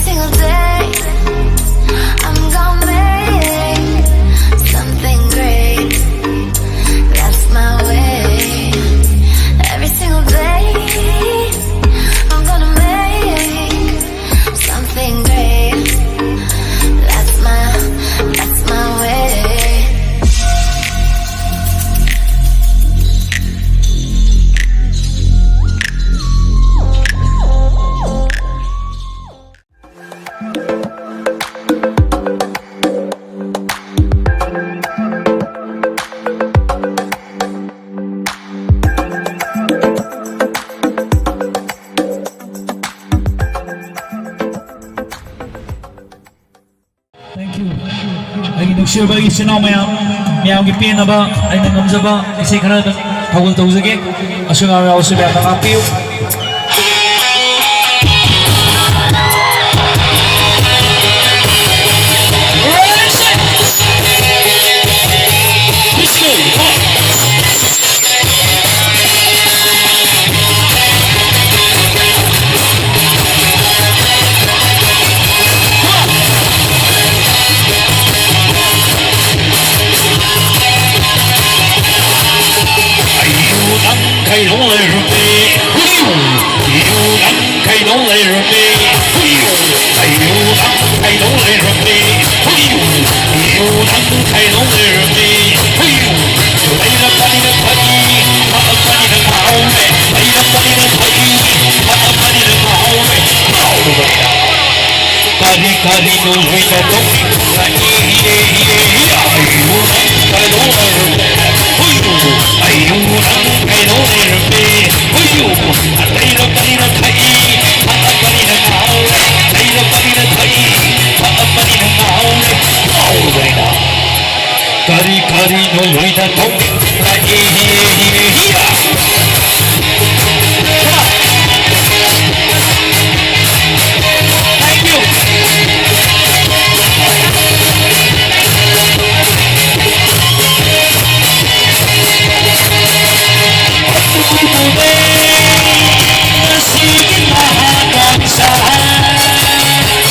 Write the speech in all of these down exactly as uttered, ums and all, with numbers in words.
Single day, I'm gonna make something great. That's my way. Every single day, I'm gonna make something great. That's my, that's my way. Thank you. ꯑꯩꯒꯤ ꯅꯨꯡꯁꯤꯔꯕ ꯏꯆꯤꯟ ꯏꯅꯥꯎ ꯃꯌꯥꯝ, ꯃꯌꯥꯝꯒꯤ ꯄꯦꯟꯅꯕ ꯑꯩꯅ ꯉꯝꯖꯕ ꯏꯁꯩ ꯈꯔ ꯑꯗꯨꯝ ꯊꯧꯒꯜ ꯇꯧꯖꯒꯦ꯫ ꯑꯁꯣꯏ ꯑꯉꯥꯝ ꯌꯥꯎꯔꯁꯨ ꯃꯌꯥꯝꯅ ꯉꯥꯛꯄꯤꯌꯨ꯫ ꯀꯔꯤ ꯀꯔꯤꯅꯣ ꯂꯣꯏꯅ ꯇꯧꯅꯤꯡꯕ ꯏꯍꯤꯌꯦ ꯍꯤꯌꯦ ꯍꯤꯌꯥ꯫ ꯑꯩꯕꯨ ꯅꯪ ꯀꯩꯗꯧꯔꯒꯦ? ꯍꯨꯏꯌꯨ, ꯑꯩꯕꯨ ꯅꯪ ꯀꯩꯗꯧꯔꯒꯦ? ꯍꯨꯏꯌꯨ, ꯑꯇꯩꯅ ꯀꯔꯤꯅ ꯊꯛꯏ? ꯊꯛꯑ ꯀꯔꯤꯅ ꯉꯥꯎꯔꯦ? ꯑꯇꯩꯅ ꯀꯔꯤꯅ ꯊꯛꯏ? ꯊꯛꯑ ꯀꯔꯤꯅ ꯉꯥꯎꯔꯦ? ꯉꯥꯎꯔꯕꯅꯤꯅ꯫ ꯀꯔꯤ ꯀꯔꯤꯅꯣ ꯂꯣꯏꯅ ꯇꯧꯅꯤꯡꯕ ꯏꯍꯤꯌꯦ ꯍꯤꯌꯦ ꯍꯤꯌꯥ꯫ Thank you.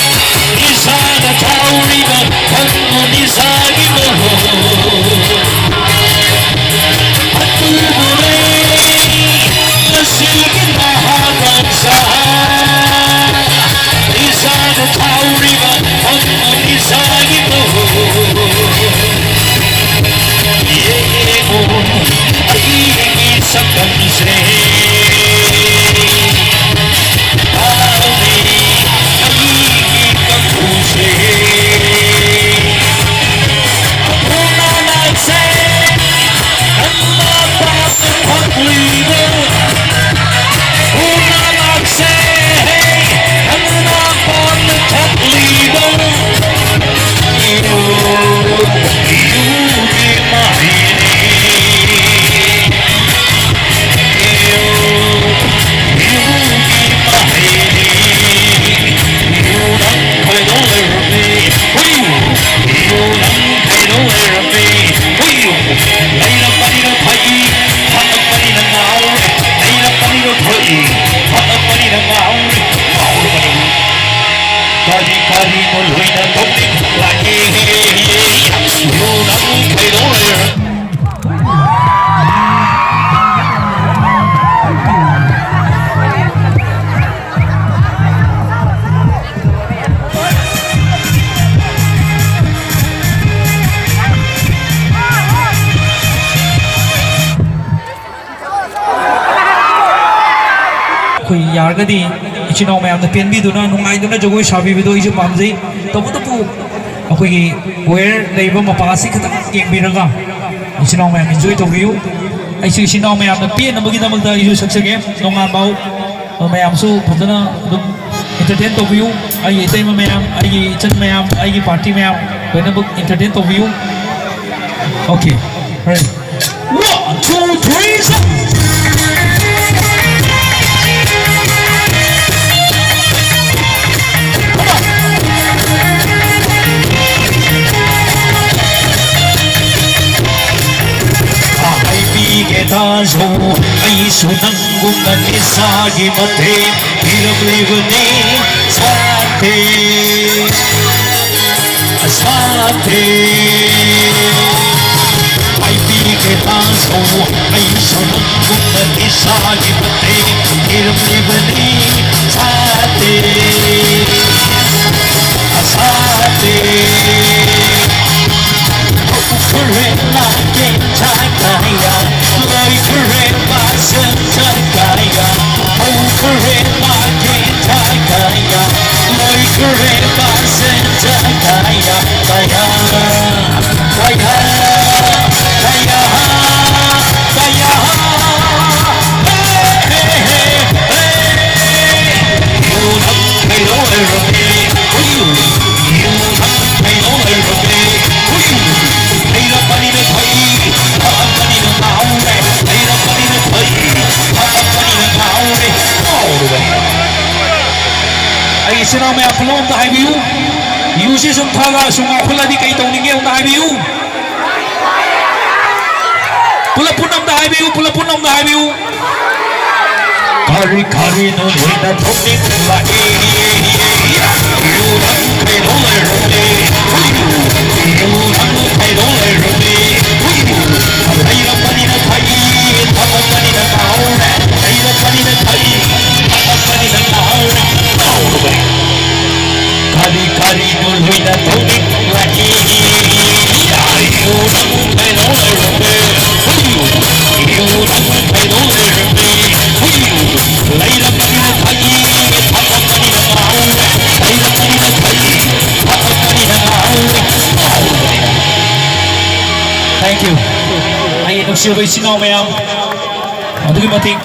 ꯐꯠꯂꯝꯕꯅꯤꯅ ꯉꯥꯎꯔꯦ, ꯉꯥꯎꯔꯕꯅꯤ꯫ ꯀꯔꯤ ꯀꯔꯤꯅꯣ ꯂꯣꯏꯅ ꯇꯧꯅꯤꯡꯂꯛꯑꯦ꯫ ꯌꯨ ꯅꯪ ꯀꯩꯗꯧ ꯂꯩꯔꯦ? ꯑꯩꯈꯣꯏ ꯌꯥꯔꯒꯗꯤ ꯏꯆꯤꯟ ꯏꯅꯥꯎ ꯃꯌꯥꯝꯅ ꯄꯦꯟꯕꯤꯗꯨꯅ ꯅꯨꯡꯉꯥꯏꯗꯨꯅ ꯖꯒꯣꯏ ꯁꯥꯕꯤꯕꯗꯣ ꯑꯩꯁꯨ ꯄꯥꯝꯖꯩ꯫ ꯇꯧꯕꯇꯕꯨ ꯑꯩꯈꯣꯏꯒꯤ ꯀꯣꯌꯔ ꯂꯩꯔꯤꯕ ꯃꯄꯥ ꯑꯁꯤ ꯈꯤꯇꯪ ꯌꯦꯡꯕꯤꯔꯒ ꯏꯆꯤꯟ ꯏꯅꯥꯎ ꯃꯌꯥꯝ ꯏꯟꯖꯣꯏ ꯇꯧꯕꯤꯌꯨ꯫ ꯑꯩꯁꯨ ꯏꯆꯤꯟ ꯏꯅꯥꯎ ꯃꯌꯥꯝꯅ ꯄꯦꯟꯅꯕꯒꯤꯗꯃꯛꯇ ꯑꯩꯁꯨ ꯁꯛꯆꯒꯦ꯫ ꯅꯣꯡꯉꯥꯟꯕꯥꯎ ꯃꯌꯥꯝꯁꯨ ꯐꯖꯅ ꯑꯗꯨꯝ ꯏꯟꯇꯔꯇꯦꯟ ꯇꯧꯕꯤꯌꯨ꯫ ꯑꯩꯒꯤ ꯏꯇꯩꯃ ꯃꯌꯥꯝ, ꯑꯩꯒꯤ ꯏꯆꯟ ꯃꯌꯥꯝ, ꯑꯩꯒꯤ ꯄꯥꯔꯇꯤ ꯃꯌꯥꯝ ꯂꯣꯏꯅꯃꯛ ꯏꯟꯇꯔꯇꯦꯟ ꯇꯧꯕꯤꯌꯨ꯫ Okay, ready? One, two, three, stop! ꯍꯥꯏꯕꯤꯒꯦ ꯇꯥꯖꯧ, ꯑꯩꯁꯨ ꯅꯪꯒꯨꯝꯅ ꯅꯤꯁꯥꯒꯤ ꯃꯊꯦꯜ ꯄꯤꯔꯝꯂꯤꯕꯅꯤ꯫ ꯁꯥꯊꯤ, ꯁꯥꯊꯤ, ꯍꯥꯏꯕꯤꯒꯦ ꯇꯥꯖꯧ, ꯑꯩꯁꯨ ꯅꯪꯒꯨꯝꯅ ꯅꯤꯁꯥꯒꯤ ꯃꯊꯦꯜ ꯄꯤꯔꯝꯂꯤꯕꯅꯤ꯫ ꯁꯥꯊꯤ, ꯁꯥꯊꯤ꯫ ꯍꯧꯈ꯭ꯔꯦ ꯂꯥꯟꯖꯦꯟ ꯊꯥ ꯀꯌꯥ, ꯂꯣꯏꯈ꯭ꯔꯦ ꯄꯥꯁꯟ ꯊꯥ ꯀꯌꯥ꯫ ꯍꯧꯈ꯭ꯔꯦ ꯂꯥꯟꯖꯦꯟ ꯊꯥ ꯀꯌꯥ, ꯂꯣꯏꯈ꯭ꯔꯦ ꯄꯥꯁꯟ ꯊꯥ ꯀꯌꯥ, ꯀꯌꯥ, ꯀꯌꯥ, ꯀꯌꯥ, ꯀꯌꯥ꯫ ꯍꯦ, ꯍꯦ, ꯍꯦ, ꯍꯦ꯫ ꯌꯨ ꯊꯛ ꯍꯩꯔꯣ ꯍꯩꯔꯣ ꯍꯦ꯫ ꯍꯨꯏꯌꯨ꯫ ꯌꯨ ꯊꯛ ꯍꯩꯔꯣ ꯍꯩꯔꯣ ꯍꯦ꯫ ꯍꯨꯏꯌꯨ꯫ ꯍꯩꯔꯕꯅꯤꯅ ꯐꯩ, ꯐꯠꯂꯕꯅꯤꯅ ꯉꯥꯎꯔꯦ꯫ ꯍꯩꯔꯕꯅꯤꯅ ꯐꯩ, ꯐꯠꯂꯕꯅꯤꯅ ꯉꯥꯎꯔꯦ꯫ ꯉꯥꯎꯔꯕꯅꯤ꯫ ꯑꯩ ꯏꯆꯤꯟ ꯏꯅꯥꯎ ꯃꯌꯥꯝ ꯄꯨꯝꯅꯃꯛ ꯑꯝꯇ ꯍꯥꯏꯕꯤꯌꯨ꯫ ꯌꯨꯁꯤ ꯁꯨꯝ ꯊꯛꯑꯒ ꯁꯨꯝ ꯉꯥꯎꯈꯠꯂꯗꯤ ꯀꯩ ꯇꯧꯅꯤꯡꯒꯦ ꯑꯝꯇ ꯍꯥꯏꯕꯤꯌꯨ꯫ ꯄꯨꯂꯞ ꯄꯨꯟꯅ ꯑꯝꯇ ꯍꯥꯏꯕꯤꯌꯨ, ꯄꯨꯂꯞ ꯄꯨꯟꯅ ꯑꯝꯇ ꯍꯥꯏꯕꯤꯌꯨ꯫ ꯀꯔꯤ ꯀꯔꯤꯅꯣ ꯂꯣꯏꯅ ꯊꯣꯛꯅꯤꯡꯂꯛꯏ꯫ ꯌꯨ ꯅꯪ ꯀꯩꯗꯧ ꯂꯩꯔꯨꯅꯤ? ꯌꯨ ꯅꯪ ꯀꯩꯗꯧ ꯂꯩꯔꯨꯅꯤ? ꯂꯩꯔꯛꯄꯅꯤꯅ ꯊꯛꯏ, ꯊꯛꯂꯛꯄꯅꯤꯅ ꯉꯥꯎꯔꯦ꯫ ꯂꯩꯔꯛꯄꯅꯤꯅ ꯊꯛꯏ, ꯊꯛꯂꯛꯄꯅꯤꯅ ꯉꯥꯎꯔꯦ꯫ ꯉꯥꯎꯔꯕꯅꯤ꯫ ꯀꯔꯤ ꯀꯔꯤꯅꯣ ꯂꯣꯏꯅ ꯊꯣꯛꯅꯤꯡꯂꯛꯏ꯫ ꯌꯨ ꯅꯪ ꯀꯩꯗꯧ ꯂꯩꯔꯨꯅꯤ? ꯌꯨ ꯅꯪ ꯀꯩꯗꯧ ꯂꯩꯔꯨꯅꯤ? ꯂꯩꯔꯛꯄꯅꯤꯅ ꯊꯛꯏ, ꯊꯛꯂꯛꯄꯅꯤꯅ ꯉꯥꯎꯔꯦ꯫ ꯂꯩꯔꯛꯄꯅꯤꯅ ꯊꯛꯏ, ꯊꯛꯂꯛꯄꯅꯤꯅ ꯉꯥꯎꯔꯦ꯫ ꯉꯥꯎꯔꯕꯅꯤ꯫ Thank you. ꯑꯩꯒꯤ ꯅꯨꯡꯁꯤꯔꯕ ꯏꯆꯤꯟ ꯏꯅꯥꯎ ꯃꯌꯥꯝ, ꯑꯗꯨꯛꯀꯤ ꯃꯇꯤꯛ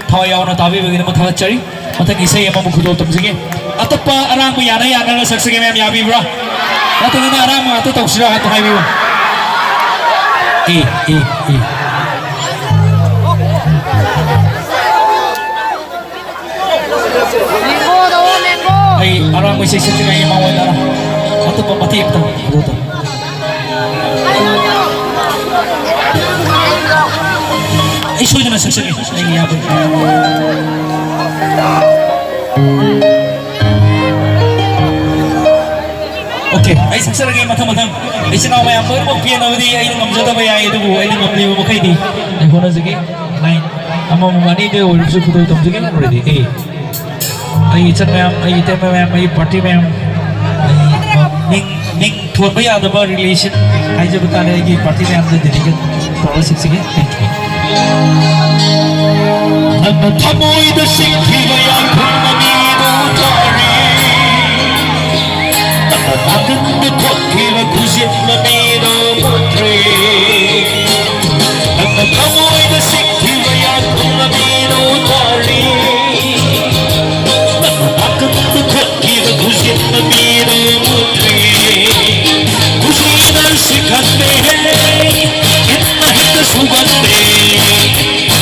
ꯊꯋꯥꯏ ꯌꯥꯎꯅ ꯇꯥꯕꯤꯕꯒꯤꯗꯃꯛ ꯊꯥꯒꯠꯆꯔꯤ꯫ ꯃꯊꯪ ꯏꯁꯩ ꯑꯃꯃꯨꯛ ꯈꯨꯗꯣꯜ ꯇꯝꯖꯒꯦ꯫ ꯑꯇꯞꯄ ꯑꯔꯥꯡꯕ ꯌꯥꯅ ꯌꯥꯅꯅ ꯁꯛꯆꯒꯦ, ꯃꯌꯥꯝ ꯌꯥꯕꯤꯕ꯭ꯔꯥ? ꯅꯠꯇ꯭ꯔꯒꯅ ꯑꯔꯥꯡꯕ ꯉꯥꯛꯇ ꯇꯧꯁꯤꯔꯥ? ꯍꯥꯏꯐꯦꯠ ꯍꯥꯏꯕꯤꯌꯨ꯫ ꯑꯦ, ꯑꯦ, ꯑꯦ꯫ ꯑꯩ ꯑꯔꯥꯡꯕ ꯏꯁꯩ ꯁꯛꯇ꯭ꯔꯤꯉꯩꯒꯤ ꯃꯉꯣꯟꯗ ꯑꯇꯣꯞꯄ ꯃꯇꯦꯛ ꯑꯃꯇꯪ ꯈꯨꯗꯣꯜ ꯇꯧ꯫ ꯑꯩ ꯁꯣꯏꯗꯅ ꯁꯛꯆꯒꯦ, ꯑꯩꯒꯤ ꯌꯥꯕ꯫ Okay, ꯑꯩ ꯁꯛꯆꯔꯒꯦ ꯃꯊꯪ ꯃꯊꯪ꯫ ꯏꯆꯤꯟ ꯏꯅꯥꯎ ꯃꯌꯥꯝ ꯂꯣꯏꯅꯃꯛ ꯄꯦꯟꯅꯕꯗꯤ ꯑꯩꯅ ꯉꯝꯖꯗꯕ ꯌꯥꯏ, ꯑꯗꯨꯕꯨ ꯑꯩꯅ ꯉꯝꯂꯤꯕ ꯃꯈꯩꯗꯤ ꯑꯩ ꯍꯣꯠꯅꯖꯒꯦ꯫ Line ꯑꯃꯃꯝ ꯑꯅꯤꯗ ꯑꯣꯏꯔꯕꯁꯨ ꯈꯨꯗꯣꯜ ꯇꯝꯖꯒꯦ꯫ Ready? ꯑꯩ, ꯑꯩꯒꯤ ꯏꯆꯟ ꯃꯌꯥꯝ, ꯑꯩꯒꯤ ꯏꯇꯩꯃ ꯃꯌꯥꯝ, ꯑꯩꯒꯤ party ꯃꯌꯥꯝ, ꯑꯩ, ꯑ, ꯃꯤꯡ, ꯃꯤꯡ ꯊꯣꯟꯕ ꯌꯥꯗꯕ relation ꯍꯥꯏꯖꯕ ꯇꯥꯔꯦ, ꯑꯩꯒꯤ party ꯃꯌꯥꯝꯗ dedicate ꯇꯧꯔ ꯁꯛꯆꯒꯦ꯫ Thank you. ꯅꯪꯅ ꯊꯃꯣꯏꯗ ꯁꯤꯡꯈꯤꯕ ꯌꯥꯈꯨꯝ ꯑꯅꯤꯗꯨ ꯇꯥꯔꯤ꯫ ꯅꯪꯅ ꯅꯥꯀꯟꯗ ꯈꯣꯠꯈꯤꯕ ꯈꯨꯖꯤꯟ ꯑꯅꯤꯗꯨ ꯃꯨꯠꯇ꯭ꯔꯤ꯫ ꯅꯪꯅ ꯊꯃꯣꯏꯗ ꯁꯤꯡꯈꯤꯕ ꯌꯥꯈꯨꯝ ꯑꯅꯤꯗꯨ ꯇꯥꯔꯤ꯫ ꯅꯪꯅ ꯅꯥꯀꯟꯗ ꯈꯣꯠꯈꯤꯕ ꯈꯨꯖꯤꯟ ꯑꯅꯤꯗꯨ ꯃꯨꯠꯇ꯭ꯔꯤ꯫ ꯈꯨꯖꯤꯟ ꯑꯁꯤ ꯈꯟꯗꯦ꯫ ꯍꯦꯟꯅ ꯍꯦꯛꯇ ꯁꯨꯒꯟꯗꯦ꯫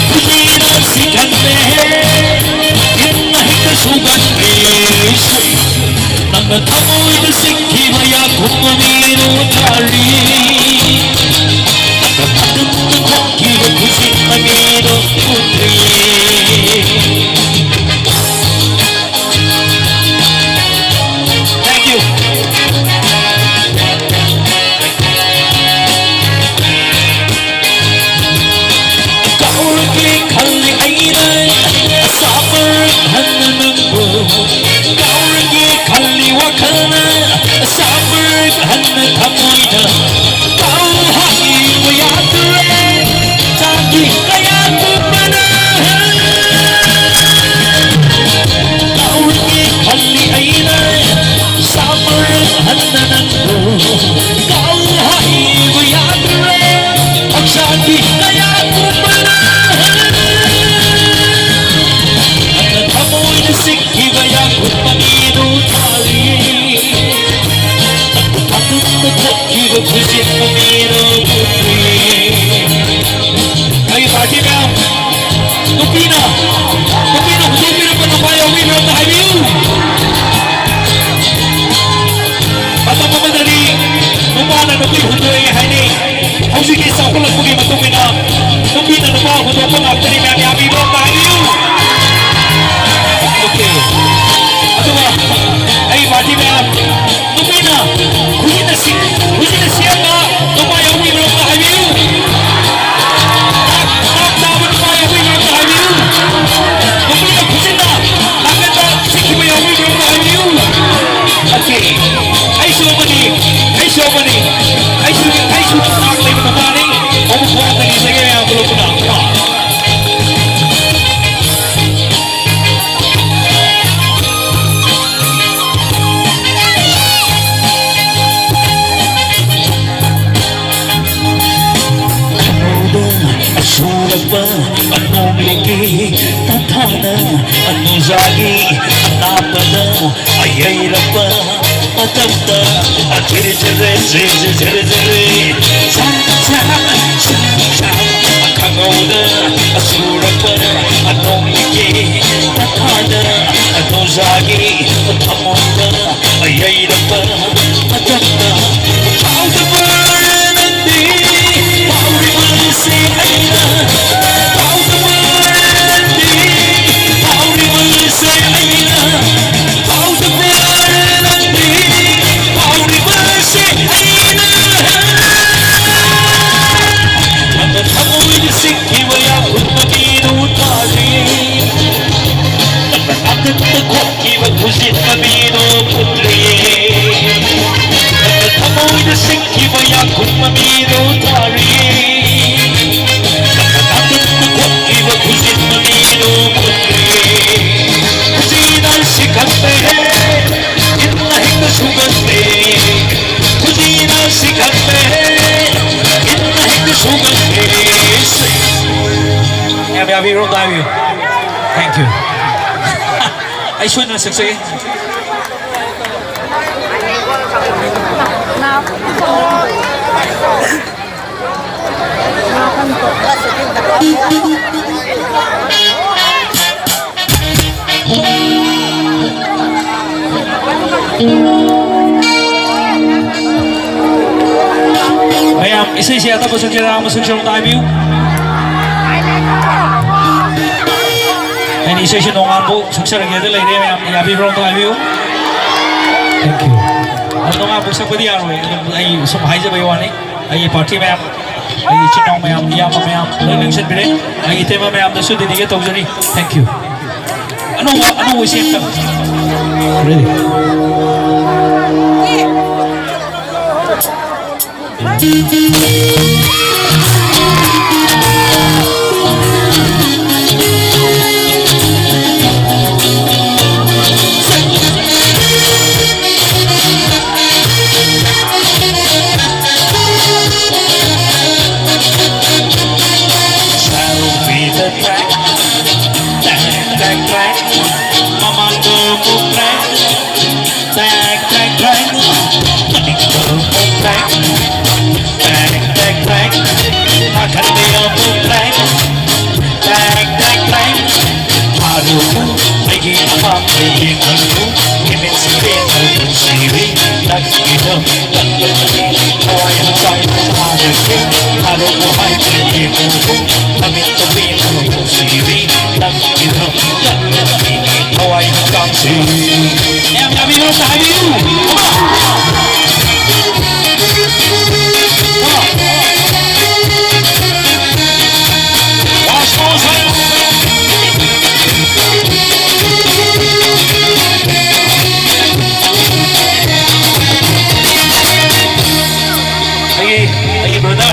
ꯈꯨꯖꯤꯟ ꯑꯁꯤ ꯈꯟꯗꯦ꯫ ꯍꯦꯟꯅ ꯍꯦꯛꯇ ꯁꯨꯒꯟꯗꯦ꯫ ꯅꯪꯅ ꯊꯃꯣꯏꯗ ꯁꯤꯡꯈꯤꯕ ꯌꯥꯈꯨꯝ ꯑꯅꯤꯗꯨ ꯇꯥꯔꯤ꯫ ꯅꯪꯅ ꯅꯥꯀꯟꯗ ꯈꯣꯠꯈꯤꯕ ꯈꯨꯖꯤꯟ ꯑꯅꯤꯗꯨ ꯎꯠꯇ꯭ꯔꯤ꯫ ꯈꯨꯖꯤꯟ ꯃꯃꯤꯔꯣ ꯄꯨꯟꯕꯤ꯫ ꯑꯩ ꯄꯥꯔꯇꯤ ꯃꯌꯥꯝ, ꯅꯨꯄꯤꯅ, ꯅꯨꯄꯤꯅ ꯍꯨꯟꯗꯣꯛꯄꯤꯔꯝꯕ ꯅꯨꯄꯥ ꯌꯥꯎꯕꯤꯕ꯭ꯔꯥ ꯑꯝꯇ ꯍꯥꯏꯕꯤꯌꯨ꯫ ꯃꯇꯝ ꯑꯃꯗꯗꯤ ꯅꯨꯄꯥꯅ ꯅꯨꯄꯤ ꯍꯨꯟꯗꯣꯛꯑꯦ ꯍꯥꯏꯅꯩ꯫ ꯍꯧꯖꯤꯛꯇꯤ ꯆꯥꯎꯈꯠꯂꯛꯄꯒꯤ ꯃꯇꯨꯡ ꯏꯟꯅ ꯅꯨꯄꯤꯅ ꯅꯨꯄꯥ ꯍꯨꯟꯗꯣꯛꯄ ꯉꯥꯛꯇꯅꯤ꯫ ꯃꯌꯥꯝ ꯌꯥꯕꯤꯕ꯭ꯔꯥ ꯑꯝꯇ ꯍꯥꯏꯕꯤꯌꯨ꯫ ꯑꯣꯀꯦ꯫ ꯑꯗꯨꯒ ꯑꯩ ꯄꯥꯔꯇꯤ ꯃꯌꯥꯝ, ꯅꯨꯄꯤꯅ ꯈꯨꯖꯤꯟꯅ ꯁꯤ-, ꯈꯨꯖꯤꯟꯅ ꯁꯦꯝꯕ ꯅꯨꯄꯥ ꯌꯥꯎꯕꯤꯕ꯭ꯔꯥ ꯑꯝꯇ ꯍꯥꯏꯕꯤꯌꯨ꯫ ꯇꯥꯛ, ꯇꯥꯛ ꯇꯥꯕ ꯅꯨꯄꯥ ꯌꯥꯎꯕꯤꯕ꯭ꯔꯥ ꯑꯝꯇ ꯍꯥꯏꯕꯤꯌꯨ꯫ ꯅꯨꯄꯤꯅ ꯈꯨꯖꯤꯟꯅ ꯅꯥꯀꯟꯗ ꯁꯤꯈꯤꯕ ꯌꯥꯎꯕꯤꯕ꯭ꯔꯥ ꯑꯝꯇ ꯍꯥꯏꯕꯤꯌꯨ꯫ ꯑꯣꯀꯦ꯫ ꯑꯩꯁꯨ ꯑꯃꯅꯤ, ꯑꯩꯁꯨ ꯑꯃꯅꯤ, ꯑꯩꯁꯨ, ꯑꯩꯁꯨ ꯇꯥꯛ ꯂꯩꯕ ꯅꯨꯄꯥꯅꯤ꯫ ꯑꯃꯨꯛ ꯈꯣꯡꯗꯒꯤ ꯂꯩꯉꯩ ꯃꯌꯥꯝ ꯄꯨꯂꯞ ꯄꯨꯟꯅ꯫ ꯑꯁꯨꯔꯄ ꯑꯅꯣꯡꯂꯤꯒꯤ ꯇꯊꯥꯅ ꯑꯅꯨꯖꯥꯒꯤ ꯑꯅꯥꯄꯗ ꯑꯌꯩꯔꯄ ꯃꯇꯝꯗ ꯑꯊꯤꯔꯤ ꯊꯤꯔꯤ ꯊꯤꯔꯤ ꯊꯤꯔꯤ ꯊꯤꯔꯤ ꯁꯥ ꯁꯥ ꯁꯥ ꯁꯥ ꯑꯈꯪꯍꯧꯗ ꯑꯁꯨꯔꯄ ꯑꯅꯣꯡꯂꯤꯒꯤ ꯇꯊꯥꯅ ꯑꯅꯨꯖꯥꯒꯤ ꯊꯃꯣꯏꯗ ꯑꯌꯩꯔꯛꯄ ꯃꯇꯝꯗ ꯀꯥꯎꯗꯕ ꯅꯪꯗꯤ ꯀꯥꯎꯔꯤꯕꯁꯦ ꯑꯩꯅ ꯀꯥꯎꯗꯕ ꯅꯪꯗꯤ ꯀꯥꯎꯔꯤꯕꯁꯦ ꯑꯩꯅ ꯀꯥꯎꯗꯕ ꯅꯪꯗꯤ ꯀꯥꯎꯔꯤꯕꯁꯦ ꯑꯩꯅ ꯅꯪꯅ ꯊꯃꯣꯏꯗ ꯁꯤꯡꯈꯤꯕ ꯌꯥꯝ ꯍꯨꯟꯕꯒꯤꯗꯨ ꯊꯥꯔꯤ ꯅꯪꯅ ꯅꯥꯀꯟꯗ ꯈꯣꯠꯈꯤꯕ ꯈꯨꯖꯤꯟ ꯃꯃꯤꯗꯣ ꯄꯨꯟꯗ꯭ꯔꯤꯌꯦ ꯅꯪꯅ ꯊꯃꯣꯏꯗ ꯁꯤꯡꯈꯤꯕ ꯌꯥꯈꯨꯟ ꯃꯃꯤꯗꯣ ꯊꯥꯔꯤꯌꯦ ꯅꯪꯅ ꯅꯥꯀꯟꯗ ꯈꯣꯠꯈꯤꯕ ꯈꯨꯖꯤꯟ ꯃꯃꯤꯗꯣ ꯄꯨꯟꯗ꯭ꯔꯤꯌꯦ ꯈꯨꯖꯤꯟ ꯑꯁꯤ ꯈꯪꯗꯦꯍꯦ ꯏꯟꯅ ꯍꯦꯛꯇ ꯁꯨꯒꯟꯗꯦ ꯈꯨꯖꯤꯟ ꯑꯁꯤ ꯈꯪꯗꯦꯍꯦ ꯏꯟꯅ ꯍꯦꯛꯇ ꯁꯨꯒꯟꯗꯦ ꯌꯥꯝ ꯌꯥꯕꯤꯔꯣ ꯇꯥꯕꯤꯌꯨ Thank you ꯑꯩ ꯁꯣꯏꯗꯅ ꯁꯛꯆꯒꯦ ꯃꯌꯥꯝ, ꯏꯁꯩꯁꯦ ꯑꯇꯞꯄ ꯁꯛꯆꯔ ꯑꯃ ꯁꯛꯆꯔ ꯑꯃ ꯇꯥꯕꯤꯌꯨ꯫ ꯑꯩꯅ ꯏꯁꯩꯁꯦ ꯅꯣꯡꯉꯥꯟꯕꯨ ꯁꯛꯆꯔꯒꯦꯗ ꯂꯩꯔꯦ, ꯃꯌꯥꯝ ꯌꯥꯕꯤꯕ꯭ꯔꯣ? ꯑꯝꯇ ꯍꯥꯏꯕꯤꯌꯨ꯫ Thank you꯫ ꯑꯗꯣ ꯅꯣꯡꯉꯥꯟꯕꯨ ꯁꯛꯄꯗꯤ ꯌꯥꯔꯣꯏ꯫ ꯑꯗꯨꯝ ꯑꯩ ꯁꯨꯝ ꯍꯥꯏꯖꯕꯩ ꯋꯥꯅꯤ꯫ ꯑꯩꯒꯤ ꯄꯥꯔꯇꯤ ꯃꯌꯥꯝ, ꯑꯩꯒꯤ ꯏꯆꯤꯟ ꯏꯅꯥꯎ ꯃꯌꯥꯝ, ꯏꯌꯥꯝꯕ ꯃꯌꯥꯝ ꯂꯣꯏ ꯂꯦꯡꯁꯤꯟꯕꯤꯔꯦ꯫ ꯑꯩꯒꯤ ꯏꯇꯩꯃ ꯃꯌꯥꯝꯗꯁꯨ dedicate ꯇꯧꯖꯔꯤ꯫ Thank you꯫ ꯑꯅꯧꯕ, ꯑꯅꯧꯕ ꯏꯁꯩ ꯑꯝꯇꯪ꯫ Ready? Saddle be the track, track, track, track. Mama go move track, track, track, track. Mami go move track, track, track, track. Makan dia move track, track, track, track. Haru, megi apa, megi haru. Kimin siri, haru siri. Tak hidup, tak berhenti. Kawai yang saya, haru, haru, haru, haru. Kami tu bin, haru siri. Tak hidup, tak berhenti. Kawai yang kami. Em, em, em, em, em. Come on. Come on. Watch those hands. ꯑꯩꯒꯤ, ꯑꯩꯒꯤ brother,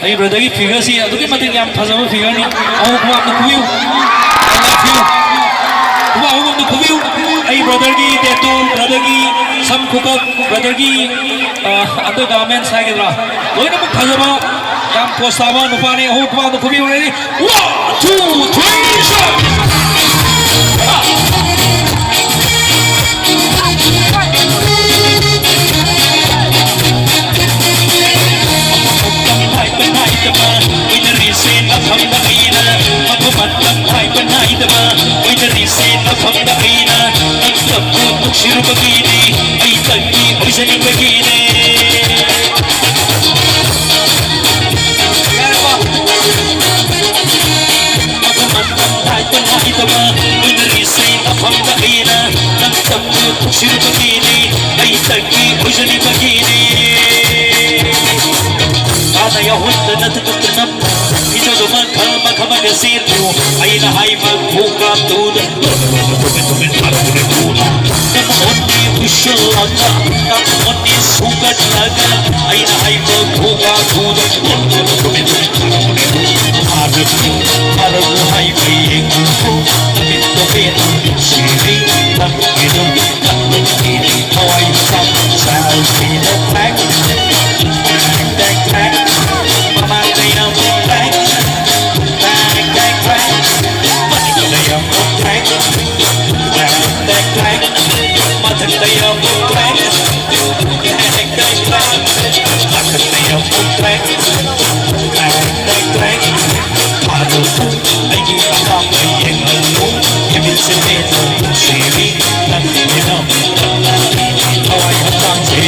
ꯑꯩꯒꯤ brotherꯒꯤ figureꯁꯤ ꯑꯗꯨꯛꯀꯤ ꯃꯇꯤꯛ ꯌꯥꯝ ꯐꯖꯕ figureꯅꯤ꯫ ꯑꯍꯨꯝ ꯈꯨꯕꯥꯛ ꯑꯝꯇ ꯈꯨꯕꯤꯌꯨ꯫ I love you꯫ ꯈꯨꯕꯥꯛ ꯑꯍꯨꯝ ꯑꯝꯇ ꯈꯨꯕꯤꯌꯨ꯫ ꯑꯩ brotherꯒꯤ tattoo, brotherꯒꯤ ꯁꯝ ꯈꯨꯀꯛ, brotherꯒꯤ, ꯑ, undergarments ꯍꯥꯏꯒꯗ꯭ꯔꯥ, ꯂꯣꯏꯅꯃꯛ ꯐꯖꯕ, ꯌꯥꯝ pose ꯇꯥꯕ ꯅꯨꯄꯥꯅꯤ꯫ ꯑꯍꯨꯝ ꯈꯨꯕꯥꯛ ꯑꯝꯇ ꯈꯨꯕꯤꯌꯨ꯫ Ready? One, two, three, start! ꯁꯤꯔꯨꯕꯒꯤꯅꯤ, ꯑꯩ ꯇꯪꯒꯤ ꯑꯣꯏꯖꯅꯤꯡꯕꯒꯤꯅꯤ꯫ ꯃꯐꯝ ꯃꯇꯝ ꯅꯥꯏꯗꯕ ꯂꯣꯏꯅꯔꯤꯁꯤ ꯃꯐꯝꯗ ꯑꯩꯅ ꯅꯪ ꯇꯪꯒꯤ ꯁꯤꯔꯨꯕꯒꯤꯅꯤ, ꯑꯩ ꯇꯪꯒꯤ ꯑꯣꯏꯖꯅꯤꯡꯕꯒꯤꯅꯤ꯫ ꯍꯥꯟꯅ ꯌꯥꯎꯍꯟꯗꯅ ꯊꯕꯛꯇ ꯅꯝ ꯏꯆꯣꯗꯨꯃꯛ ꯈꯜ ꯃꯈꯜ ꯃꯈꯜ ꯆꯦꯜꯂꯨ꯫ ꯑꯩꯅ ꯍꯥꯏꯕ ꯈꯣꯡꯀꯥꯞꯇꯨꯗ ꯅꯝꯃꯣꯟꯅꯤ ꯄꯨꯁꯜꯂꯒ, ꯅꯝꯃꯣꯟꯅꯤ ꯁꯨꯒꯠꯂꯒ, ꯑꯩꯅ ꯍꯥꯏꯕ ꯈꯣꯡꯀꯥꯞꯇꯨꯗ ꯐꯥꯔꯒ, ꯐꯥꯔꯒ ꯍꯥꯏꯕ ꯌꯦꯡꯉꯨ꯫ ꯅꯨꯃꯤꯠꯇꯣ ꯄꯦꯟꯅ ꯅꯨꯡꯁꯤꯔꯤ, ꯅꯪꯒꯤꯗꯣ ꯅꯪꯒꯤꯗꯤ ꯊꯋꯥꯏ ꯃꯆꯥ, selfie the flag, flag, flag, flag, ꯃꯃꯥꯡꯗ ꯌꯥꯝ flag, flag, flag, flag, ꯃꯅꯤꯡꯗ ꯌꯥꯝ flag, flag, flag, flag, ꯃꯊꯛꯇ ꯌꯥꯝ flag, flag, flag, flag, ꯃꯊꯛꯇ ꯌꯥꯝ flag, flag, flag, flag, ꯐꯥꯔꯨ꯫ ꯑꯩꯒꯤ ꯑꯄꯥꯝꯕ ꯌꯦꯡꯍꯜꯂꯨ꯫ ꯏꯃꯤꯠꯁꯦ ꯄꯦꯟꯅ ꯅꯨꯡꯁꯤꯔꯤ꯫ ꯅꯪꯒꯤꯗꯃꯛ ꯊꯋꯥꯏ ꯍꯛꯆꯥꯡꯁꯦ꯫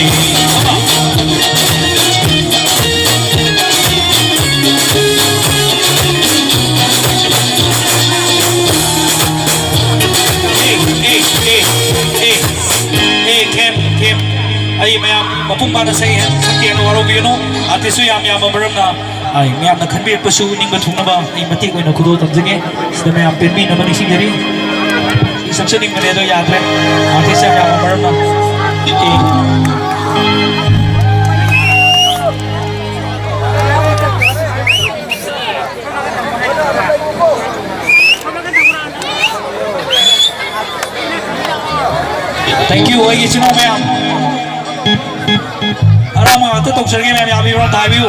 ꯑꯦ, ꯑꯦ, ꯑꯦ, ꯑꯦ, ꯑꯦ, ꯈꯦꯝ, ꯈꯦꯝ꯫ ꯑꯩ ꯃꯌꯥꯝ ꯃꯄꯨꯡ ꯐꯥꯅ ꯁꯛꯑꯦ, ꯁꯛꯀꯦꯅ ꯋꯥꯔꯧꯕꯤꯒꯅꯨ꯫ ꯑꯥꯔꯇꯤꯁꯁꯨ ꯌꯥꯝ ꯌꯥꯝꯕ ꯃꯔꯝꯅ ꯑꯩ ꯃꯌꯥꯝꯅ ꯈꯟꯕꯤꯔꯛꯄꯁꯨ ꯅꯤꯡꯕ ꯊꯨꯡꯅꯕ ꯑꯩ ꯃꯇꯦꯛ ꯑꯣꯏꯅ ꯈꯨꯗꯣꯜ ꯇꯝꯖꯒꯦ꯫ ꯁꯤꯗ ꯃꯌꯥꯝ ꯄꯦꯟꯕꯤꯅꯕ ꯅꯤꯡꯁꯤꯡꯖꯔꯤ꯫ ꯁꯤ ꯁꯛꯆꯅꯤꯡꯕꯅꯦ ꯑꯗꯣ ꯌꯥꯗ꯭ꯔꯦ꯫ ꯑꯥꯔꯇꯤꯁ ꯌꯥꯝ ꯌꯥꯝꯕ ꯃꯔꯝꯅ꯫ ꯑꯦ꯫ Thank you, ꯑꯩꯒꯤ ꯏꯆꯤꯟ ꯏꯅꯥꯎ ꯃꯌꯥꯝ꯫ ꯑꯔꯥꯡꯕ ꯉꯥꯛꯇ ꯇꯧꯖꯔꯒꯦ ꯃꯌꯥꯝ, ꯌꯥꯕꯤꯕ꯭ꯔꯣ? ꯑꯝꯇ ꯍꯥꯏꯕꯤꯌꯨ꯫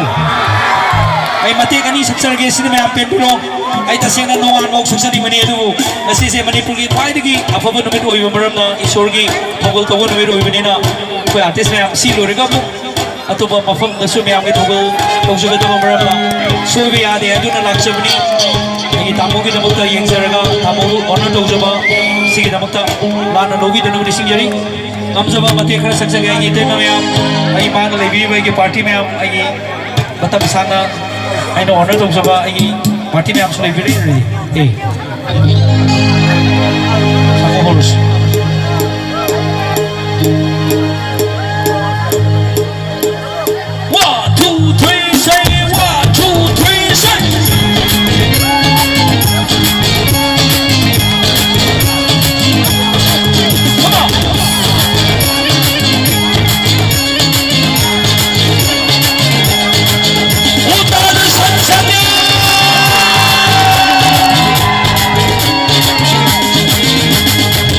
ꯑꯩ ꯃꯇꯦꯛ ꯑꯅꯤ ꯁꯛꯆꯔꯒꯦ, ꯁꯤꯗ ꯃꯌꯥꯝ ꯄꯦꯟꯕꯤꯔꯣ꯫ ꯑꯩ ꯇꯁꯦꯡꯅ ꯅꯣꯡꯉꯥꯟꯕ ꯐꯥꯎ ꯁꯛꯆꯅꯤꯡꯕꯅꯤ, ꯑꯗꯨꯕꯨ ꯉꯁꯤꯁꯦ ꯃꯅꯤꯄꯨꯔꯒꯤ ꯈ꯭ꯋꯥꯏꯗꯒꯤ ꯑꯐꯕ ꯅꯨꯃꯤꯠ ꯑꯣꯏꯕ ꯃꯔꯝꯅ, ꯏꯁꯣꯔꯒꯤ ꯊꯧꯒꯜ ꯇꯧꯕ ꯅꯨꯃꯤꯠ ꯑꯣꯏꯕꯅꯤꯅ, ꯑꯩꯈꯣꯏ ꯑꯥꯔꯇꯤꯁ ꯃꯌꯥꯝ ꯁꯤ ꯂꯣꯏꯔꯒ ꯑꯃꯨꯛ ꯑꯇꯣꯞꯄ ꯃꯐꯝꯗꯁꯨ ꯃꯌꯥꯝꯒꯤ ꯊꯧꯒꯜ ꯇꯧꯖꯒꯗꯕ ꯃꯔꯝꯅ ꯁꯣꯏꯕ ꯌꯥꯗꯦ, ꯑꯗꯨꯅ ꯂꯥꯛꯆꯕꯅꯤ꯫ ꯇꯥꯃꯣꯒꯤꯗꯃꯛꯇ ꯌꯦꯡꯖꯔꯒ ꯇꯥꯃꯣꯕꯨ honor ꯇꯧꯖꯕ ꯁꯤꯒꯤꯗꯃꯛꯇ ꯂꯥꯟꯅ ꯂꯧꯕꯤꯗꯅꯕ ꯅꯤꯡꯁꯤꯡꯖꯔꯤ꯫ ꯉꯝꯖꯕ ꯃꯇꯦꯛ ꯈꯔ ꯁꯛꯆꯒꯦ ꯑꯩꯒꯤ ꯏꯇꯩꯃ ꯃꯌꯥꯝ, ꯑꯩ ꯃꯥꯅ ꯂꯩꯕꯤꯔꯤꯕ ꯑꯩꯒꯤ party ꯃꯌꯥꯝ, ꯑꯩꯒꯤ ꯃꯇꯝ ꯁꯥꯡꯅ ꯑꯩꯅ honor ꯇꯧꯖꯕ ꯑꯩꯒꯤ party ꯃꯌꯥꯝꯁꯨ ꯂꯩꯕꯤꯔꯤ꯫ ꯑꯦ꯫ ꯁꯥꯃꯨ ꯍꯧꯔꯁꯤ꯫ One, two, three, say, one, two, three, say. Come on. ꯎꯇꯥꯗ ꯁꯟ ꯁꯪꯉꯤ꯫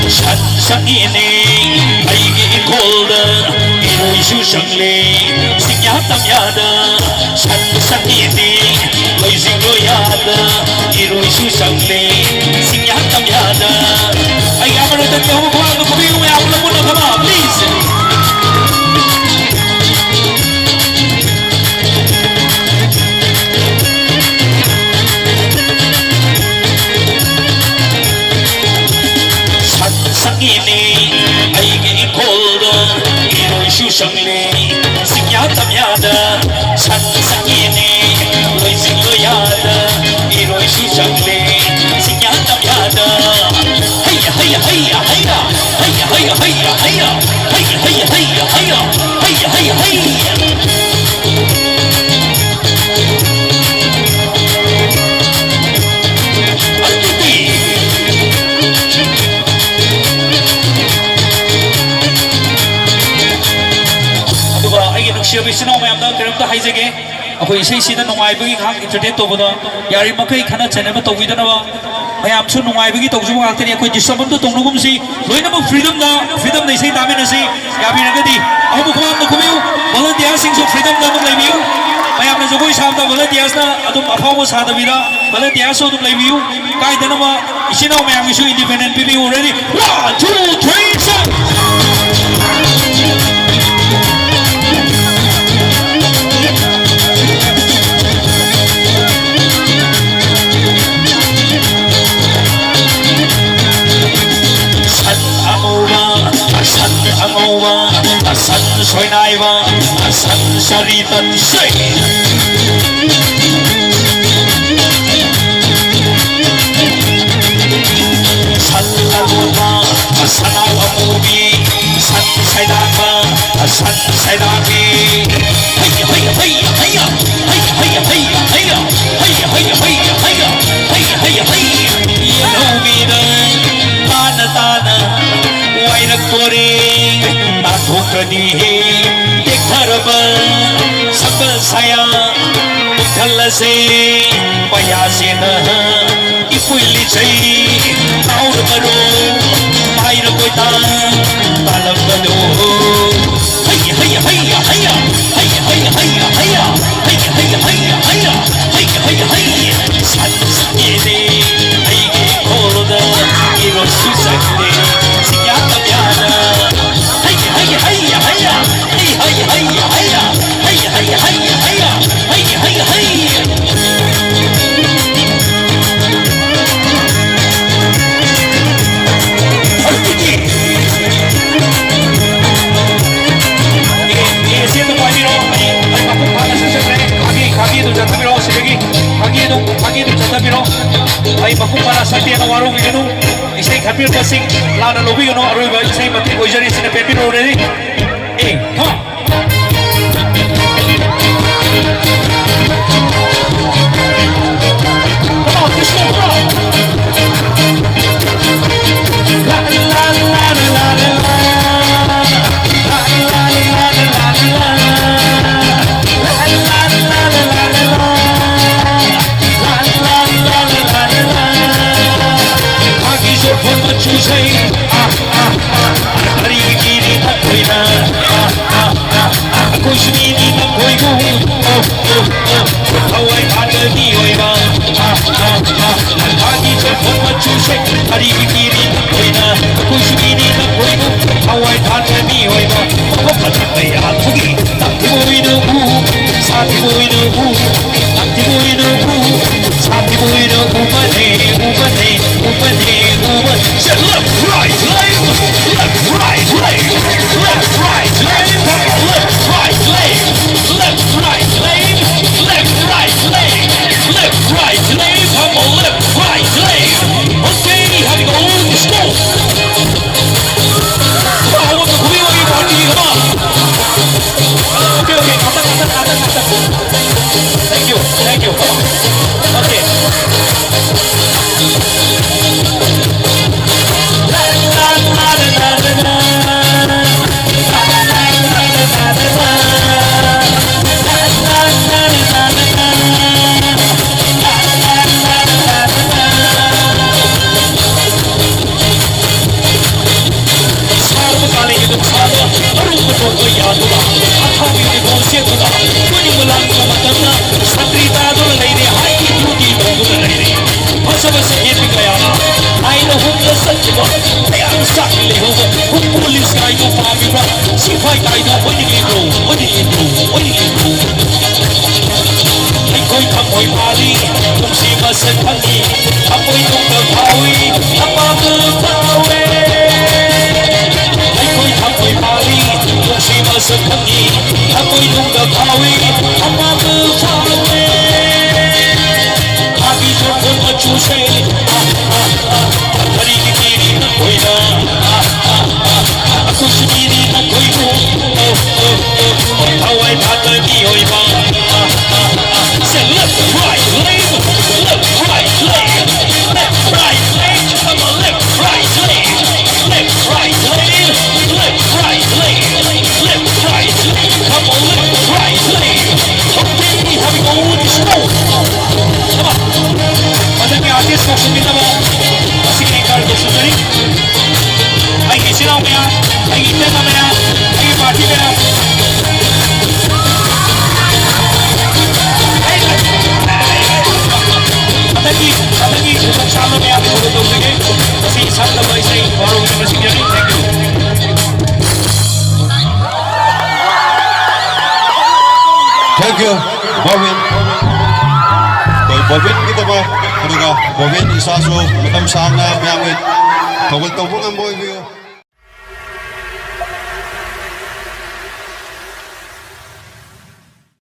ꯁꯟ ꯁꯪꯉꯤꯅꯦ ꯑꯩꯒꯤ ꯏꯪꯈꯣꯜꯗ, ꯏꯔꯣꯏꯁꯨ ꯁꯪꯂꯦ ꯁꯤꯡꯌꯥ ꯇꯝꯌꯥꯗ꯫ ꯁꯟ ꯁꯪꯉꯤꯅꯦ ꯂꯣꯏꯁꯤꯡ ꯂꯣꯏꯌꯥꯗ, ꯏꯔꯣꯏꯁꯨ ꯁꯪꯂꯦ ꯁꯤꯡꯌꯥ ꯇꯝꯌꯥꯗ꯫ ꯑꯩꯒꯤ ꯑꯃꯔꯛꯇ ꯇꯧꯕ ꯈꯨꯕꯥꯛꯇ ꯈꯨꯕꯤꯌꯨ ꯃꯌꯥꯝ ꯄꯨꯂꯞ ꯄꯨꯟꯅ, come on, please. ꯁꯛ ꯁꯛꯏꯅꯦ ꯑꯩꯒꯤ ꯏꯪꯈꯣꯜꯗ, ꯏꯔꯣꯏꯁꯨ ꯁꯪꯂꯦ ꯁꯤꯡꯌꯥ ꯇꯝꯌꯥꯗ꯫ ꯁꯛ ꯁꯛꯏꯅꯦ ꯂꯣꯏꯁꯤꯡ ꯂꯣꯏꯌꯥꯗ, ꯏꯔꯣꯏꯁꯨ ꯁꯪꯂꯦ ꯁꯤꯡꯌꯥ ꯇꯝꯌꯥꯗ꯫ ꯍꯩꯌꯥ, ꯍꯩꯌꯥ, ꯍꯩꯌꯥ, ꯍꯩꯌꯥ꯫ ꯍꯩꯌꯥ, ꯍꯩꯌꯥ, ꯍꯩꯌꯥ, ꯍꯩꯌꯥ꯫ ꯍꯩꯌꯥ, ꯍꯩꯌꯥ, ꯍꯩꯌꯥ, ꯍꯩꯌꯥ꯫ ꯍꯩꯌꯥ, ꯍꯩꯌꯥ, ꯍꯩꯌꯥ꯫ ꯑꯗꯨꯗꯤ꯫ ꯑꯗꯨꯒ ꯑꯩꯒꯤ ꯅꯨꯡꯁꯤꯔꯕ ꯏꯆꯤꯟ ꯏꯅꯥꯎ ꯃꯌꯥꯝꯗ ꯀꯔꯤꯝꯇ ꯍꯥꯏꯖꯒꯦ꯫ ꯑꯩꯈꯣꯏ ꯏꯁꯩꯁꯤꯗ ꯅꯨꯡꯉꯥꯏꯕꯒꯤ ꯉꯥꯏꯍꯥꯛ entertain ꯇꯧꯕꯗ ꯌꯥꯔꯤꯕꯃꯈꯩ ꯈꯠꯅ ꯆꯩꯅꯕ ꯇꯧꯕꯤꯗꯅꯕ, ꯃꯌꯥꯝꯁꯨ ꯅꯨꯡꯉꯥꯏꯕꯒꯤ ꯇꯧꯖꯕ ꯉꯥꯛꯇꯅꯤ꯫ ꯑꯩꯈꯣꯏ disturb ꯑꯝꯇ ꯇꯧꯅꯒꯨꯝꯁꯤ, ꯂꯣꯏꯅꯃꯛ freedomꯗ, freedomꯗ ꯏꯁꯩ ꯇꯥꯃꯤꯟꯅꯁꯤ꯫ ꯌꯥꯕꯤꯔꯒꯗꯤ ꯑꯃꯨꯛ ꯈꯨꯕꯥꯛ ꯑꯝꯇ ꯈꯨꯕꯤꯌꯨ꯫ Volunteerꯁꯤꯡꯁꯨ freedomꯗ ꯑꯗꯨꯝ ꯂꯩꯕꯤꯌꯨ꯫ ꯃꯌꯥꯝꯅ ꯖꯒꯣꯏ ꯁꯥꯕꯗ volunteersꯅ ꯑꯗꯨꯝ ꯑꯐꯥꯎꯕ ꯁꯥꯗꯕꯤꯗ volunteersꯁꯨ ꯑꯗꯨꯝ ꯂꯩꯕꯤꯌꯨ꯫ ꯀꯥꯏꯗꯅꯕ ꯏꯆꯤꯟ ꯏꯅꯥꯎ ꯃꯌꯥꯝꯒꯤꯁꯨ independent ꯄꯤꯕꯤꯌꯨ꯫ Ready? One, two, three, start! ꯇꯠꯁꯦ꯫ ꯁꯟ ꯑꯔꯣꯟꯕ, ꯁꯅꯥꯎ ꯑꯃꯨꯕꯤ, ꯁꯟ ꯁꯩꯗꯥꯡꯕ, ꯁꯟ ꯁꯩꯗꯥꯡꯕꯤ꯫ ꯍꯩ, ꯍꯩ, ꯍꯩ, ꯍꯩꯌꯥ! ꯍꯩ, ꯍꯩ, ꯍꯩ, ꯍꯩꯌꯥ! ꯍꯩ, ꯍꯩ, ꯍꯩ, ꯍꯩꯌꯥ! ꯍꯩ, ꯍꯩ, ꯍꯩ! ꯌꯦꯜꯍꯧꯃꯤꯗ ꯇꯥꯅ ꯇꯥꯅ ꯋꯥꯏꯔꯛꯇꯣꯔꯦ꯫ ꯇꯥꯊꯣꯛꯀꯅꯤ ꯍꯦ ꯇꯦꯛꯊꯔꯕ ꯁꯝꯕꯜ ꯁꯥꯌꯥ ꯄꯨꯊꯜꯂꯁꯦ꯫ ꯄꯌꯥꯁꯦꯅ ꯏꯄꯨꯏ ꯂꯤꯆꯩ ꯀꯥꯎꯔꯕꯔꯣ? ꯄꯥꯏꯔ ꯀꯣꯏꯇꯥꯟ ꯇꯥꯜꯂꯝꯕꯗꯣ꯫ ꯍꯩ, ꯍꯩ, ꯍꯩ, ꯍꯩꯌꯥ! ꯍꯩ, ꯍꯩ, ꯍꯩ, ꯍꯩꯌꯥ! ꯍꯩ, ꯍꯩ, ꯍꯩ, ꯍꯩꯌꯥ! ꯍꯩ, ꯍꯩ, ꯍꯩ, ꯍꯩ! ꯁꯟ ꯁꯟꯒꯦꯅꯦ ꯑꯩꯒꯤ ꯈꯣꯜꯗ ꯏꯔꯣꯏꯁꯨ ꯆꯪꯗꯦ ꯁꯤꯌꯥ ꯇꯝꯌꯥꯅ꯫ ꯍꯩ, ꯍꯩ, ꯍꯩ, ꯍꯩꯌꯥ! ꯍꯩ, ꯍꯩ, ꯍꯩ, ꯍꯩꯌꯥ! ꯍꯩ, ꯍꯩ, ꯍꯩ, ꯍꯩꯌꯥ! ꯍꯩ, ꯍꯩ, ꯍꯩ, ꯍꯩ! ꯍꯧꯖꯤꯛꯀꯤ ꯑꯦ, ꯑꯦ, ꯁꯤ ꯑꯗꯨꯝ ꯄꯥꯏꯕꯤꯔꯣ꯫ ꯑꯩ, ꯑꯩ ꯃꯄꯨꯡ ꯐꯥꯅ ꯁꯛꯆꯈ꯭ꯔꯦ꯫ ꯈꯥꯒꯤ, ꯈꯥꯒꯤ ꯑꯗꯨꯝ ꯆꯠꯊꯕꯤꯔꯣ꯫ ꯁꯤꯗꯒꯤ ꯈꯥꯒꯤ ꯑꯗꯨꯝ, ꯈꯥꯒꯤ ꯑꯗꯨꯝ ꯆꯠꯊꯕꯤꯔꯣ꯫ ꯑꯩ ꯃꯄꯨꯡ ꯐꯥꯅ ꯁꯛꯇꯦꯅ ꯋꯥꯔꯧꯕꯤꯒꯅꯨ꯫ ꯏꯁꯩ ꯈꯟꯕꯤꯔꯛꯄꯁꯤꯡ ꯂꯥꯟꯅ ꯂꯧꯕꯤꯒꯅꯨ꯫ ꯑꯔꯣꯏꯕ ꯏꯁꯩ ꯃꯇꯦꯛ ꯑꯣꯏꯖꯔꯤ꯫ ꯁꯤꯅ ꯄꯦꯟꯕꯤꯔꯣ꯫ Ready? A, come on. Come on, this one, come on. ꯃꯥꯒꯤ ꯌꯣꯛꯐꯝ ꯃꯆꯨꯁꯦ, ꯑꯥ, ꯑꯥ, ꯑꯥ, ꯑꯔꯤꯕꯒꯤꯅꯤ ꯅꯈꯣꯏꯅ, ꯑꯥ, ꯑꯥ, ꯑꯥ, ꯑꯥ, ꯑꯩꯈꯣꯏꯁꯨ ꯃꯤꯅꯤ ꯅꯈꯣꯏꯕꯨ, ꯑꯣ, ꯑꯣ, ꯑꯣ, ꯊꯋꯥꯏ ꯊꯥꯗ ꯃꯤꯑꯣꯏꯕ, ꯑꯥ, ꯑꯥ, ꯑꯥ, ꯃꯥꯒꯤ ꯌꯣꯛꯐꯝ ꯃꯆꯨꯁꯦ, ꯑꯔꯤꯕꯒꯤꯅꯤ ꯅꯈꯣꯏꯅ, ꯑꯩꯈꯣꯏꯁꯨ ꯃꯤꯅꯤ ꯅꯈꯣꯏꯕꯨ, ꯊꯋꯥꯏ ꯊꯥꯗ ꯃꯤꯑꯣꯏꯕ, ꯃꯐꯝ ꯈꯨꯗꯤꯡꯗ ꯌꯥꯝꯕꯒꯤ, ꯇꯝꯊꯤꯕ ꯑꯣꯏꯅ ꯎ, ꯁꯥꯊꯤꯕ ꯑꯣꯏꯅ ꯎ, ꯇꯝꯊꯤꯕ ꯑꯣꯏꯅ ꯎ, ꯁꯥꯊꯤꯕ ꯑꯣꯏꯅ ꯎꯕꯅꯦ, ꯎꯕꯅꯦ, ꯎꯕꯅꯦ, ꯎꯕꯅꯦ꯫ Say left, right, left, left, right, left, left, right, left, left, right, left, ꯆꯠꯈꯤꯕ ꯃꯌꯥꯝ ꯆꯥꯛ ꯂꯩꯍꯧꯕ ꯄꯨꯂꯤꯁ ꯀꯥꯏꯗꯣ ꯄꯥꯝꯃꯤꯕ꯭ꯔꯥ? ꯁꯤꯐꯥꯏ ꯀꯥꯏꯗꯣ ꯑꯣꯏꯅꯤꯡꯂꯤꯕ꯭ꯔꯣ? ꯑꯣꯏꯅꯤꯡꯂꯤꯕ꯭ꯔꯣ? ꯑꯣꯏꯅꯤꯡꯂꯤꯕ꯭ꯔꯣ? ꯑꯩꯈꯣꯏ ꯊꯃꯣꯏ ꯃꯥꯔꯤ ꯅꯨꯡꯁꯤ ꯃꯁꯛ ꯈꯪꯉꯤ, ꯊꯃꯣꯏ ꯅꯨꯡꯗ ꯐꯥꯎꯏ, ꯑꯄꯥꯝꯕ ꯐꯥꯎꯋꯦ꯫ ꯑꯩꯈꯣꯏ ꯊꯃꯣꯏ ꯃꯥꯔꯤ ꯅꯨꯡꯁꯤ ꯃꯁꯛ ꯈꯪꯉꯤ, ꯊꯃꯣꯏ ꯅꯨꯡꯗ ꯐꯥꯎꯏ, ꯑꯄꯥꯝꯕ ꯐꯥꯎꯋꯦ꯫ ꯊꯥꯒꯤ ꯆꯣꯡꯐꯝ ꯃꯆꯨꯁꯦ, ꯑꯥ, ꯑꯥ, ꯑꯥ, ꯀꯔꯤꯒꯤ ꯄꯤꯔꯤ ꯅꯈꯣꯏꯅ? ꯑꯥ, ꯑꯥ, ꯑꯥ, ꯑꯩꯈꯣꯏꯁꯨ ꯄꯤꯔꯤ ꯅꯈꯣꯏꯕꯨ꯫ ꯑꯣ, ꯑꯣ, ꯑꯣ, ꯑꯣ, ꯊꯋꯥꯏ ꯐꯥꯗ ꯃꯤꯑꯣꯏꯕ꯫ ꯑꯥ, ꯑꯥ, ꯑꯥ, say left, right, left, left, right, left, left, right, left, come on, left, right, left, left, right, left, left, right, left, left, right, left, come on, left, right, left. Okay, we have a go with the snow. ꯃꯊꯪꯒꯤ artist ꯀꯧꯁꯤꯟꯕꯤꯅꯕ ꯃꯁꯤꯒꯤ anchor ꯀꯧꯁꯤꯟꯖꯔꯤ꯫ ꯑꯩꯒꯤ ꯏꯆꯤꯜ ꯏꯅꯥꯎ ꯃꯌꯥꯝ, ꯑꯩꯒꯤ ꯏꯇꯩꯃ ꯃꯌꯥꯝ, ꯑꯩꯒꯤ party ꯃꯌꯥꯝ, ꯍꯟꯗꯛꯀꯤ, ꯍꯟꯗꯛꯀꯤ ꯈꯨꯗꯣꯡ ꯆꯥꯕ ꯃꯌꯥꯝꯒꯤ ꯊꯧꯔꯝ ꯇꯧꯖꯒꯦ꯫ ꯃꯁꯤ ꯁꯛꯅꯕ ꯏꯁꯩ ꯕꯥꯔꯣꯒꯤ ꯃꯁꯤꯡ ꯌꯥꯅꯤ꯫ Thank you. Thank you, bobbin. ꯑꯩꯈꯣꯏ ꯕꯣꯕꯤꯟꯒꯤꯗꯃꯛ, ꯑꯗꯨꯒ ꯕꯣꯕꯤꯟ ꯏꯁꯥꯁꯨ ꯃꯇꯝ ꯁꯥꯡꯅ ꯃꯌꯥꯝꯒꯤ ꯊꯧꯒꯜ ꯇꯧꯕ ꯉꯝꯕ ꯑꯣꯏꯕꯤꯌꯨ꯫